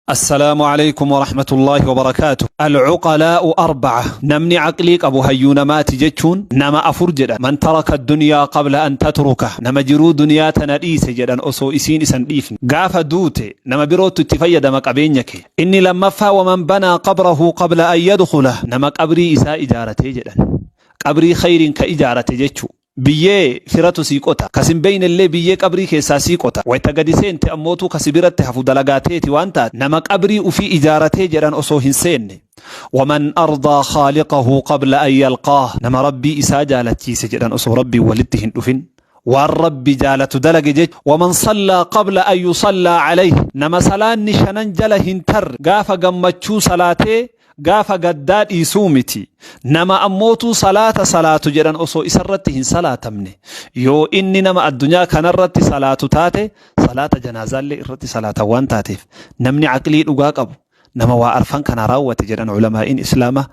Assalaamu Aleykum Warahmatullaahi Wabarakaatuh Al-Uqalaa'u Arba'a Namni aqlii qabu hayyuu namaati jechuun nama 4 jedhan Man taraka addunyaa qabla an tatrukah Nama jiruu duniyaa tana dhiise jedhan osoo isiin isa hin dhiifne Gaafa duute nama biroottu itti fayyadama qabeenya kee Inni lammaffaa Waman banaa qabrahu qabla an yadkhulah Nama qabrii isaa ijaaratee jedhan Qabrii khayriin ka ijaarate jechuu Biyyee firatu sii qota. Ka sin beeynellee biyyee qabrii keessaa sii qota. Wayta gadi seente ammootuu ka si biratti hafu dalagaa teeti waan taate, nama qabrii ufii ijaaratee jedhan osoo hin seenne. Waman ardaa khaaliqahu qabla an yalqaah Nama Rabbii isaa jaalachiise jedhan osoo Rabbiin walitti hin dhufin. Waan Rabbi jaalatu dalage jechu. Waman sallaa qabla an yusallaa alayh Nama salaanni shanan jala hin tarre gaafa gammachuu salaatee Gaafa gaddaa dhiisuu miti. Nama ammootuu salaata salaatu jedhan osoo isarratti hin salaatamne. Yoo inni nama addunyaa kanarratti salaatu taate salaata janaazaallee irratti salaatan waan taateef namni aqlii dhugaa qabu nama waa arfan kana raawwate jedhan ulamaa'iin islaamaa.